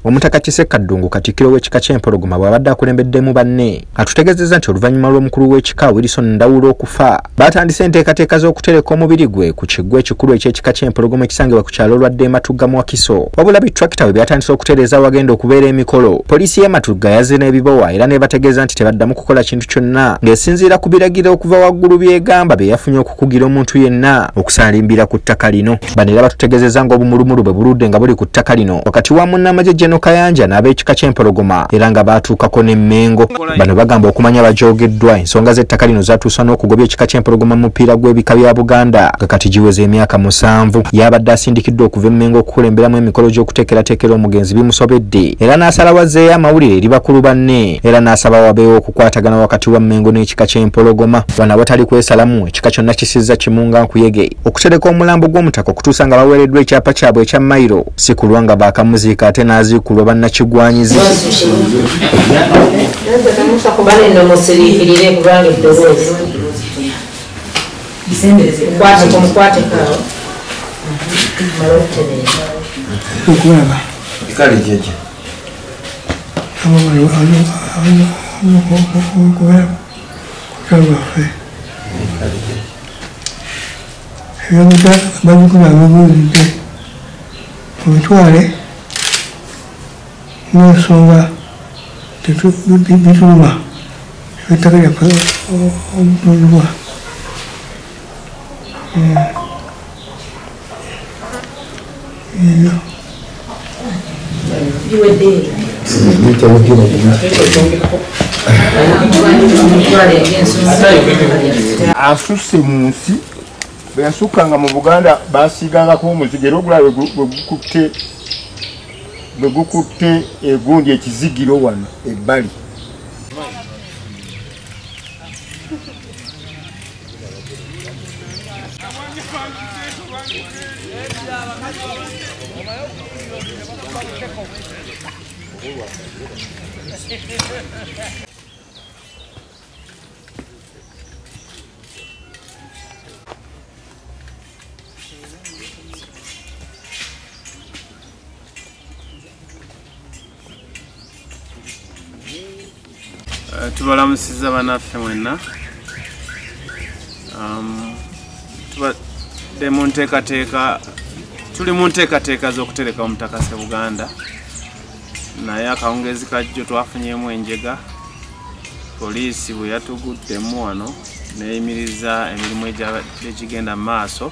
Omutaka Kisekka Ddungu katikkiro w'ekika ky'Empologoma bw'abadde akulembeddemu banne atutegeezezza nti oluvannyuma lw'omukulu w'ekika Wilson Ndawula okufa batandise enteekateeka z'okutereka omubiri gwe ku kiggwa ekikulu eky'ekika ky'Empologoma ekisangibwa ku kyalo Lwadde Matugga mu Wakiso. Wabula bitrakita bwe byatandise okutereeza awagenda okubeera emikolo, poliisi y'e Matugga yazze n'ebibowa era n'ebategeeza nti tebaddamu kukola kintu kyonna ng'esinziira ku biragiro okuva waggulu by'egamba bye yafunye okukugira omuntu yenna okusaalimbira ku ttaka lino. Bano era batutegeezezza ng'obumulumulu bwe buludde nga buli ku ttaka lino wakati wa munnamagye General Kayanja n'ab'ekika ky'Empologoma era nga baatuukako n'emmengo. Bano bagamba okumanya bajoogeddwa ensonga z'ettaka lino zatuusa n'okugobya ekika ky'Empologoma mu mupiira gw'ebika bya Buganda nga kati giweze emyaka 7. Yabadde asindikiddwa okuva emmengo okukulemberamu emikolo gy'okuteekerateekera omugenzi bimusobedde era n'asalawo azzeeyo amawulire eri bakulu banne era n'asaba wabeewo okukwatagana wakati wa Mmengo n'ekika ky'Empologoma. Wano awatali kwesalamu ekika kyonna kisizza kimu nga nkuyege okutereka omulambo gw'omutaka okutuusa nga baweereddwa ekyapa kyabwe ekya mayiro si kulwa nga baakamuziika ate n'aziikulwa bannakigwanyizi. N'ensonga bituluma ettaka lyaffe okutundibwa. Asusse mu nsi bwe yasukkanga mu Buganda basiigangako omuzigo era ogulala bwe gukutte egundi ekizigiro wano ebbali. Tubalamusiza bannaffe mwenna. Tubadde mu nteekateeka, tuli mu nteekateeka z'okutereka omutaka Ssebuganda, naye akawungeezi kajjo twafunyeemu enjega. Poliisi bwe yatuguddemu wano n'eyimiriza emirimu egigenda mu maaso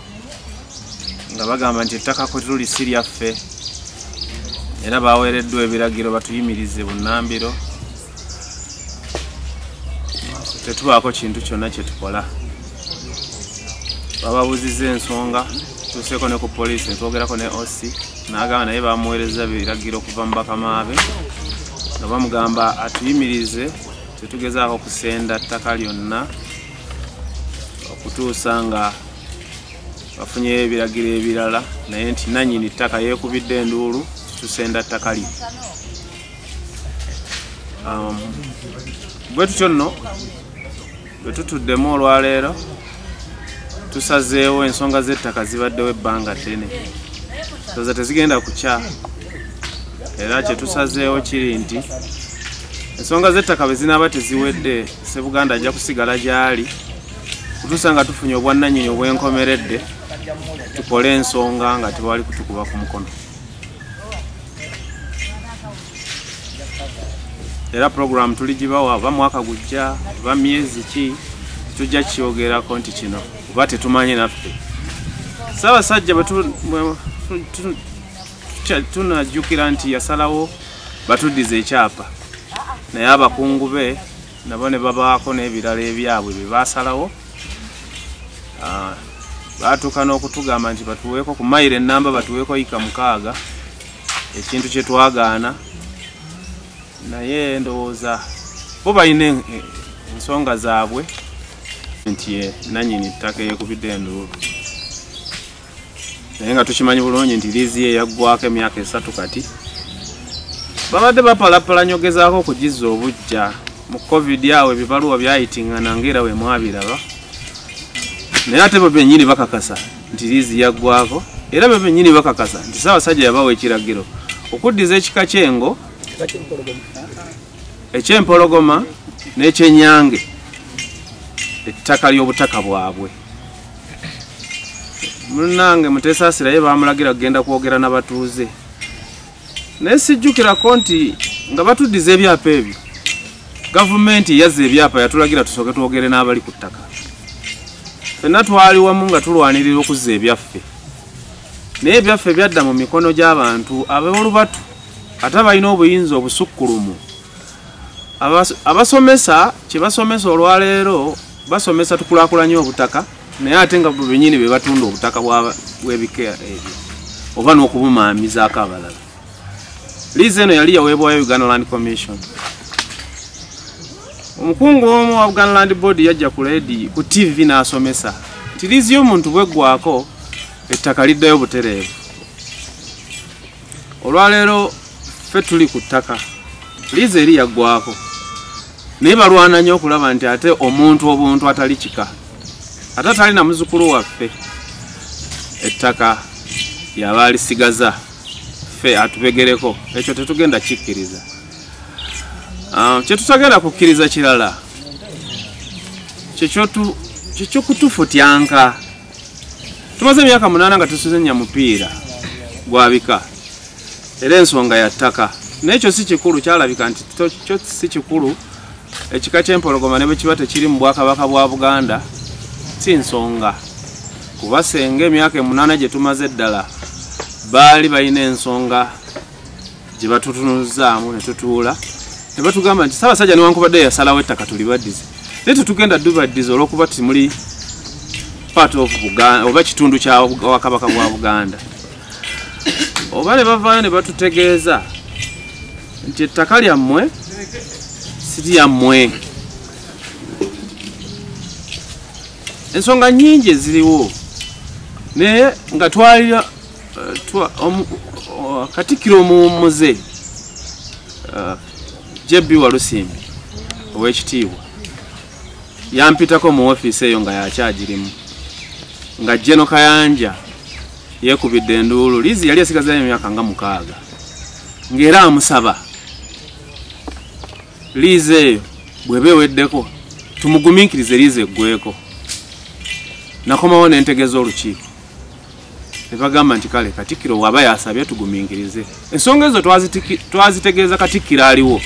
nga bagamba nti ettaka kwe tuli si lyaffe, era baweereddwa ebiragiro batuyimirize bunnambiro tetubaako kintu kyonna kye tukola. Bababuuzizza ensonga, tuseeko ne ku poliisi ne twogerako ne OC n'agamba naye bamuweereza biragiro okuva mu bakama be nga bamugamba atuyimirize tetugezaako kusenda ttaka lyonna okutuusa nga bafunyeyo ebiragiro ebirala, naye nti nannyini ttaka yeekubidde enduulu tusenda ttaka lye. Bwe tutyo nno bwe tutuddemu olwaleero tusazeewo ensonga z'ettaka zibaddewo ebbanga ddene, ndowooza tezigenda kukya, era kye tusazeewo kiri nti ensonga z'ettaka bwe zinaaba teziwedde Ssebuganda ajja kusigala gy'ali kutuusa nga tufunye obwannannyini obwenkomeredde tukole ensonga nga tewali kutukuba ku mukono. Era puroguramu tuligibawa oba mwaka gujja oba myezi ki tujja kyogerako nti kino oba tetumanyi naffe. Ssaabasajja bwe tunajjukira nti yasalawo batuddize ekyapa, naye abakungu be nabo ne babaako n'ebirala ebyabwe bye baasalawo. Baatuuka n'okutugamba nti batuweeko ku mayiro ennamba, batuweeko yika 6, ekintu kye twagaana. Naye ndowooza bo balina ensonga zaabwe nti ye nannyini ttaka eyeekubidde enduulu, naye nga tukimanyi bulungi nti liizi ye yaggwako emyaka 3 kati. Babadde bapalapalanya ogezaako okugizza obuggya mu COVID awo ebibaluwa byayitingana ng'era bwe mwabiraba, naye ate bo bennyini bakakasa nti liizi yaggwako, era bo bennyini bakakasa nti Ssaabasajja yabawa ekiragiro Okuddiza ekika ky'engo, eky'empologoma n'ekyenyange ettaka ly'obutaka bwabwe. Munnange Mutesaasira ye baamulagira kugenda kwogera n'abatuuze, naye sijjukirako nti nga batuddiza ebyapa ebyo, gavumenti yazza ebyapa yatulagira tusooke twogere n'abali ku ttaka. Ffenna twali wamu nga tulwanirira okuzza ebyaffe, naye ebyaffe byadda mu mikono gy'abantu ab'olubatu ate abalina obuyinza obusukkulumu. Abasomesa kye basomesa olwaleero basomesa tukulaakulanye obutaka, naye ate nga bo bennyini be batunda obutaka bw'ebika ebyo oba n'okubumaamizaako abalala. Liizi eno yali yaweebwayo Uganda Land Commission. Omukungu omu wa Buganda Land Board yajja ku leediyo ku TV n'asomesa nti liizi y'omuntu bw'eggwako ettaka liddayo butereevu. Olwaleero ffe tuli ku ttaka, liizi eri yaggwako, naye balwana nnyo okulaba nti ate omuntu obuntu atali kika ate atali na muzzukulu waffe ettaka yaba alisigaza ffe atubegereko. Ekyo tetugenda kikkiriza. Kye tutagenda kukkiriza kirala kyekyokutufutyanka. Tumaze emyaka 8 nga tusuzenya mupiira gwa bika, era ensonga ya ttaka. Naye ekyo si kikulu, kyalabika nti kyo si kikulu. Ekika ky'empologoma ne bwe kiba tekiri mu bwakabaka bwa Buganda si nsonga, kuba senga emyaka 8 gye tumaze eddala baali balina ensonga gye batutunuzaamu ne tutuula ne batugamba nti Ssaabasajja newankubadde yasalawo ettaka tulibaddize, naye tetugenda dubaddiza olw'okuba timuli part of Buganda oba kitundu kya bwakabaka bwa Buganda. Oba ne bavaayo ne batutegeeza nti ettaka lyammwe si lyammwe. Ensonga nnyingi eziriwo, naye nga twali Katikkiro omuwummuze JB Walusimbi ow'ekitiibwa yampitako mu ofiisi eyo nga yakyagirimu, nga Jeno Kayanja yeekubidde enduulu. Liizi yali esigazayo emyaka nga 6, ng'era amusaba liizi eyo bw'eba eweddeko tumugumiikirize liizi eggweko. Nakomawo ne ntegeeza olukiiko ne bagamba nti kale Katikkiro bw'aba yasabye tugumiikirize. Ensonga ezo twazitegeeza Katikkiro aliwo,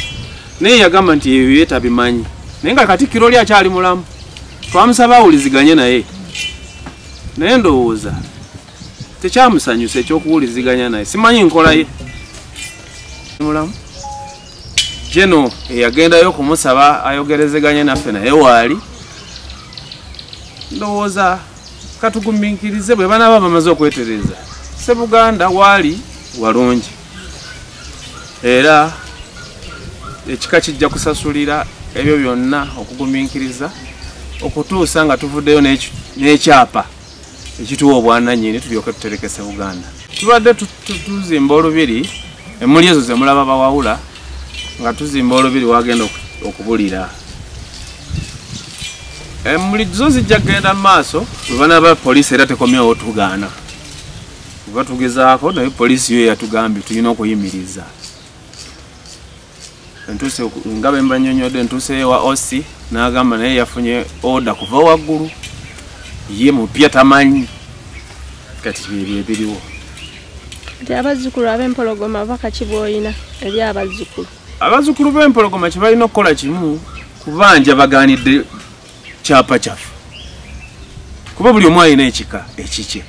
naye yagamba nti ebyo bye tabimanyi, naye nga Katikkiro oli akyali mulamu. Twamusaba awuliziganye naye, naye ndowooza tekyamusanyusa ekyokuwuliziganya naye, simanyi nkola ye mulamu. Jeno eyagendayo okumusaba ayogerezeganye naffe naye waali. Ndowooza katugumiikirize bwe banaaba bamaze okwetereza. Ssebuganda waali walungi, era ekika kijja kusasulira ebyo byonna okugumiikiriza okutuusa nga tuvuddeyo n'ekyapa ekituwa obwannannyini tulyoke tutereke Ssebuganda. Tubadde tuzimba olubiri, emmuli ezo ze mulaba bawawula, nga tuzimba olubiri wagenda okubulira. Emmuli zo zijja kugenda mu maaso bwe banaaba poliisi era tekomyewo tugaana. Bwe batugezaako naye poliisi yo yatugambye tulina okuyimiriza. Ntuuse nga bwe mbannyonnyodde, ntuuseyo wa OC n'agamba naye yafunye order kuva waggulu, ye mupya tamanyi. Kati byebyo ebiriwo. Nti abazzukulu ab'empologoma baka ki bw'olina eri abazzukulu? Abazzukulu b'empologoma kye balina okukola kimu, kubanja bagaanidde kyapa kyaffe, kuba buli omu alina ekika ekikye.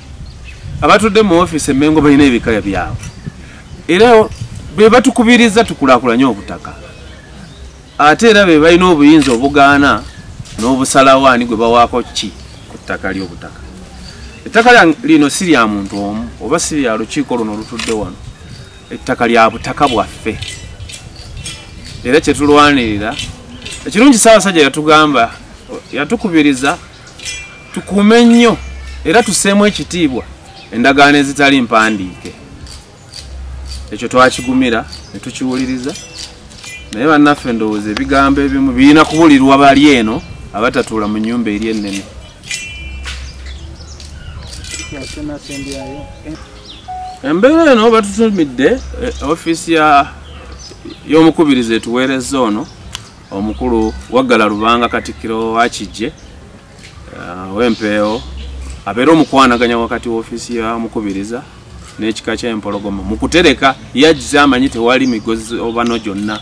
Abatudde mu ofiisi Emmengo balina ebika byabwe, era be batukubiriza tukulaakulanye obutaka, ate era be balina obuyinza obugaana n'obusalawo ani gwe bawaako ki ku ttaka ly'obutaka. Ettaka lino si lya muntu omu oba si lya lukiiko luno olutudde wano, ettaka lya butaka bwaffe, era kye tulwanirira. Ekirungi Ssaabasajja yatugamba, yatukubiriza tukuume nnyo era tusseemu ekitiibwa endagaano ezitali mpandiike. Ekyo twakigumira ne tukiwuliriza, naye bannaffe ndowooza ebigambo ebimu birina kubulirwa bali eno abatatuula mu nnyumba eri ennene. Embeera eno batutumidde ofiisi y'omukubiriza etuweereza ono omukulu Waggala Lubanga Katikkiro wa Kijje w'Empeewo abeera omukwanaganya wakati w'ofiisi ya mukubiriza n'ekika ky'Empologoma mu kutereka. Yazze amanyi tewali migozi obano gyonna,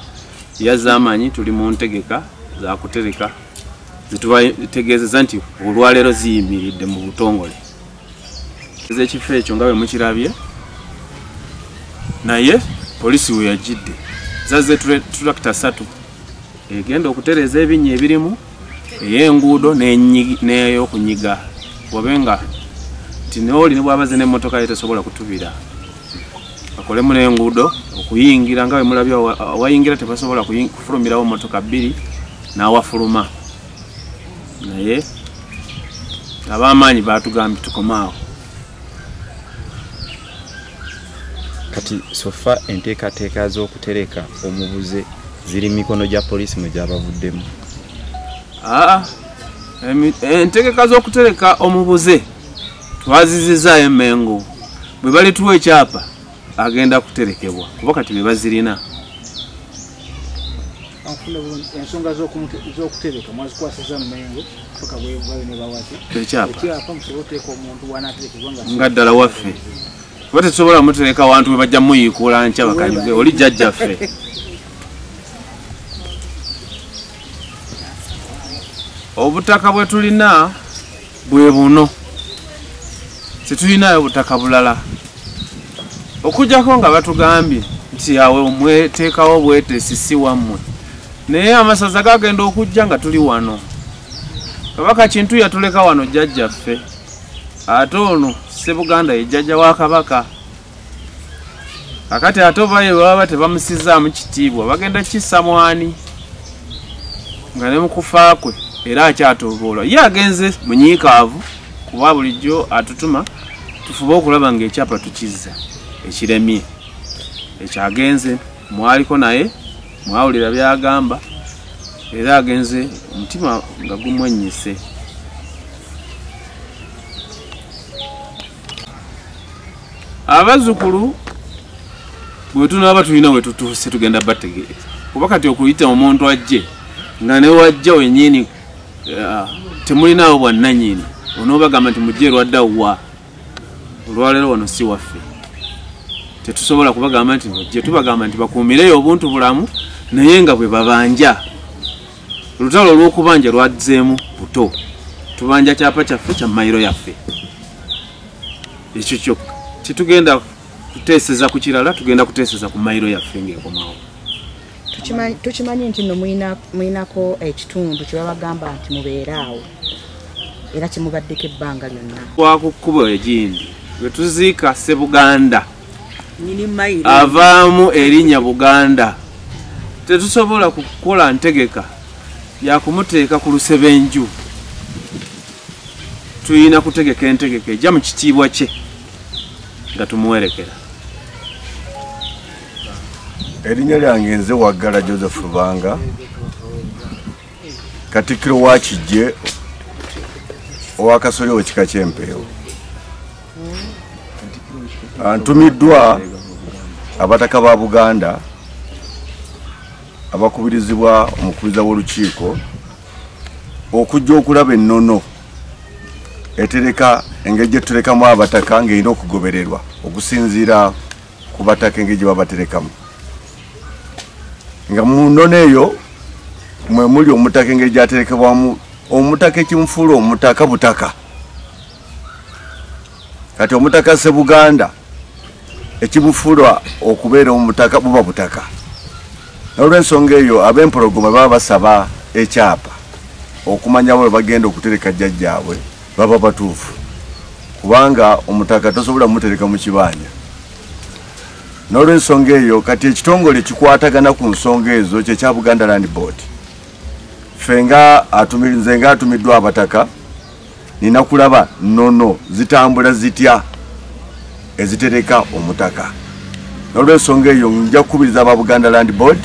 yazze amanyi tuli mu ntegeka za kutereka zitubategeezeza nti olwaleero ziyimiridde mu butongole. Ez'ekifo ekyo nga bwe mukirabye, naye poliisi we yajjidde zazze tulakita 3 egenda okutereeza ebinnya ebirimu, ey'enguudo n'ey'okunyiga, wabe nga nti n'oli ne bw'abaze n'emmotoka ye tesobola kutubira, bakolemu n'enguudo okuyingira nga bwe mulabye awayingira tebasobola kufulumirawo mmotoka 2 n'awafuluma. Naye ab'amaanyi baatugambye tukomaawo. Kati sofa enteekateeka z'okutereka omubuze ziri mikono gya poliisi mwe gyabavuddemu? Entegeka z'okutereka omubuze twazizizaayo Emmengo. Bwe balituwa ekyapa agenda kuterekebwa kuba kati be bazirina. Ensonga z'okutereka mwazikwasiza Mmengo paka bwe ne bawaze ekyapa musobola oteeka omuntu w'anaaterekebwa nga ddala waffe, kuba tetusobola mutereka wantu we bajja muyiikuula nkya bakanyuge oli jjajjaffe. Obutaka bwe tulina bwe buno, tetulinayo butaka bulala okuggyako nga batugambye nti awe mweteekawo bwetesi si wammwe, naye amasaza gagenda okujja nga tuli wano. Kabaka Kintu yatuleka wano jjajjaffe, ate ono Ssebuganda ye jjajja wa Kabaka. Kakati ate oba ye baba tebamusizaamu kitiibwa bagenda kissa mwani nga ne mu kufa kwe era akyatoboola. Ye agenze munyiikaavu kuba bulijjo atutuma tufube okulaba ng'ekyapa tukizza ekiremye. Ekyagenze mwaliko naye mwawulira by'agamba, era agenze omutima nga gumwennyise. Abazzukulu bwe tunaaba tulina we tutuuse tugenda bategeeza, kuba kati okuyita omuntu ajje nga ne wajja wennyini temulinaawo bwannannyini, onoobagamba nti mujje lwadda wa olwaleero wano si waffe. Tetusobola kubagamba nti mujje, tubagamba nti bakuumireyo obuntu bulamu naye nga bwe babanja. Olutalo olw'okubanja lwazzeemu buto, tubanja kyapa kyaffe kya mayiro yaffe. Ekyo kyokka tetugenda kuteeseza ku kirala, tugenda kuteeseza ku mayiro yaffe ng'ekomawo. Tukimanyi nti nno muyinako ekitundu kye babagamba nti mubeere awo, era kimubaddeko ebbanga lyonna. Kwa kkubo egindi bwe tuziika Ssebuganda avaamu erinnya Buganda, tetusobola kukola ntegeka ya kumuteeka ku lusebenju. Tulina kutegeka entegeka ejja mu kitiibwa kye nga tumuwerekera. Erinnya lyange nze Waggala Joseph Lubanga, Katikkiro wa Kijje ow'Akasolya w'ekika ky'Empeewo. Ntumiddwa abataka ba Buganda abakubirizibwa omukubiriza w'olukiiko okujja okulaba ennono etereka engeri gye tuterekamu abataka ng'erina okugobererwa okusinziira ku bataka engeri gye babaterekamu. Nga mu nnono eyo mwe muli omutaka engeri gy'aterekebwamu, omutaka ekimufuula omutaka butaka. Kati omutaka Ssebuganda ekimufuula okubeera omutaka buba butaka. N'olw'ensonga eyo ab'Empologoma baba basaba ekyapa okumanya bwe bagenda okutereka jjajjaabwe baba batuufu, kubanga omutaka tosobola mutereka mu kibanja. N'olw'ensonga eyo kati ekitongole kikwatagana ku nsonga ezo kye kya Buganda Land Board. Ffe nga nze nga atumiddwa abataka nina kulaba nnono zitambula zitya ezitereka omutaka. N'olw'ensonga eyo nja kukubiriza aba Buganda Land Board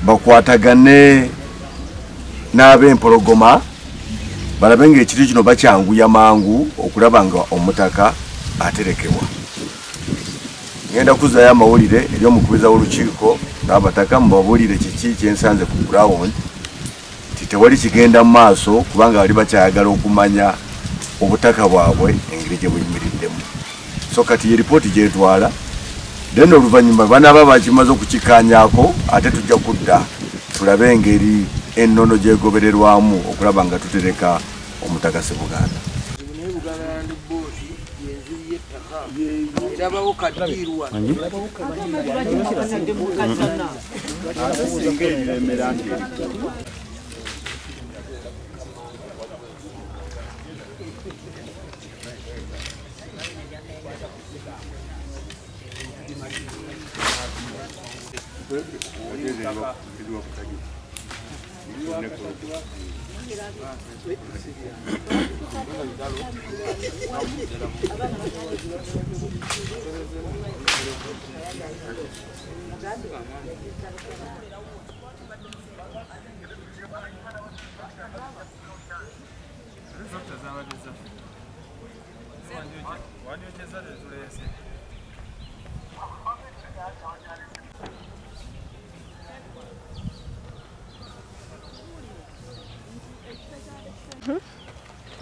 bakwatagane n'ab'Empologoma balabe ng'ekiri kino bakyanguya mangu okulaba nga omutaka aterekebwa. Ngenda kuzaayo amawulire eri omukubiriza w'olukiiko n'abataka mubabuulire kiki kyensanze ku ground nti tewali kigenda mu maaso kubanga bali bakyayagala okumanya obutaka bwabwe engeri gye buyimiriddemu. So kati ye ripooti gyetwala, then oluvannyuma banaaba bakimaze okukikkaanyaako ate tujja kudda tulabe engeri ennono gyegobererwamu okulaba nga tutereka omutaka Ssebuganda.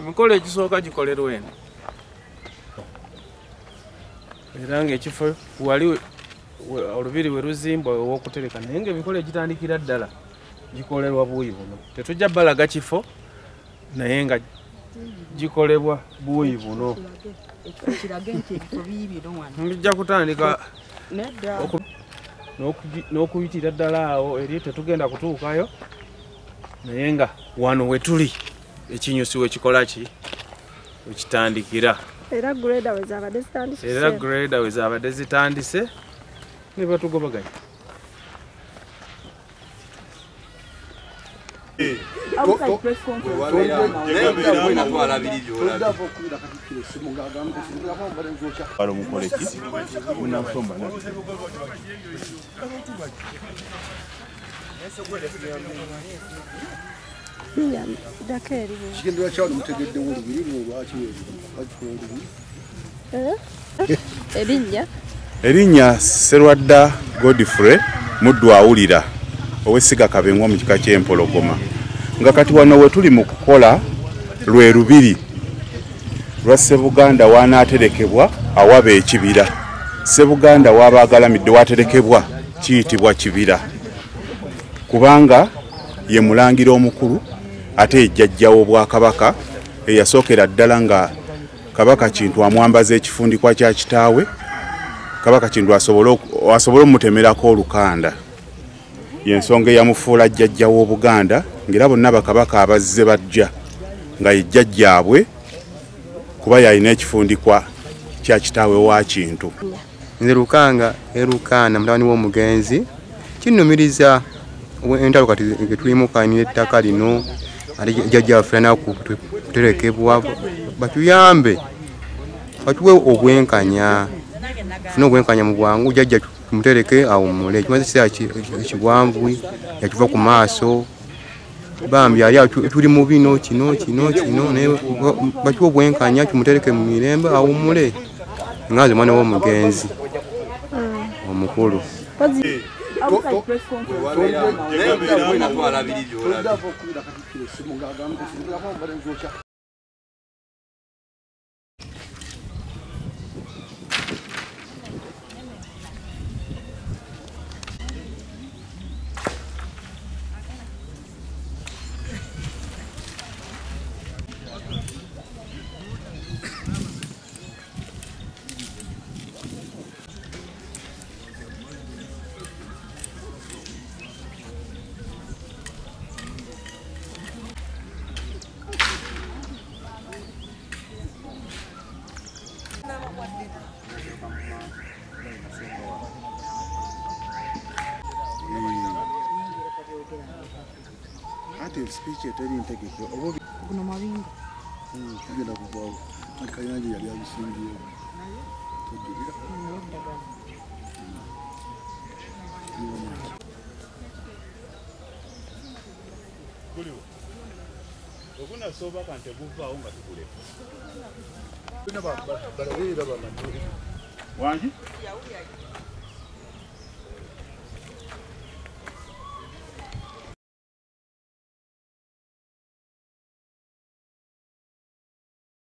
Emikolo egisooka gikolerwa eno era ng'ekifo wali olubiri we luzimbwa ow'okutereka, naye ng'emikolo egitandikira ddala gikolerwa buuyi buno. Tetujja balaga kifo naye nga gikolebwa buuyi buno. Bijja kutandika n'okuyitira ddala awo eri tetugenda kutuukayo, naye nga wano we tuli ekinyusi we kikola ki wekitandikira. Era grader we zabadde zitandise. Era grader we zabadde zitandise ne batugobaganya. Erinnya Sserwadda Godfrey Muddu awulira ow'essiga Kabengwa mu kika ky'Empologoma, nga kati wano we tuli mu kukola lwe lubiri lwa Ssebuganda w'anaaterekebwa awaba ekibira. Ssebuganda w'aba agalamidde w'aterekebwa kiyitibwa kibira, kubanga ye mulangira omukulu ate ejjajja w'obwakabaka eyasookera ddala nga Kabaka Kintu amwambaza ekifundikwa kya kitaawe, Kabaka Kintu asobole omutemerako olukanda. Y'ensonga eyamufuula jjajja w'Obuganda, ng'era bonna bakabaka abazze bajja nga ye jjajjaabwe kuba yalina ekifundikwa kya kitaawe wa Kintu. Nze Lukanga Erukana mutabani w'omugenzi, kinnumiriza entalo kati getulimukanira ettaka lino ate jjajja waffe nakuterekebwa, batuyambe batuwe obwenkanya, tufune obwenkanya mu bwangu, jjajja tumutereke awummule. Kimaze ekiseera ekiwanvu yatuva ku maaso, bambi ali tuli mu bino kino kino kino, naye batuwe obwenkanya tumutereke mu mirembe awummule. Nga nze mwana w'omugenzi omukulu. Ate speech eteri ntegeke oba guno mabinga tugenda kuvaawo Kayanja yali abisimbyewo tojjulira ogunasoba kante guvaawo nga tuguleka. Wangi?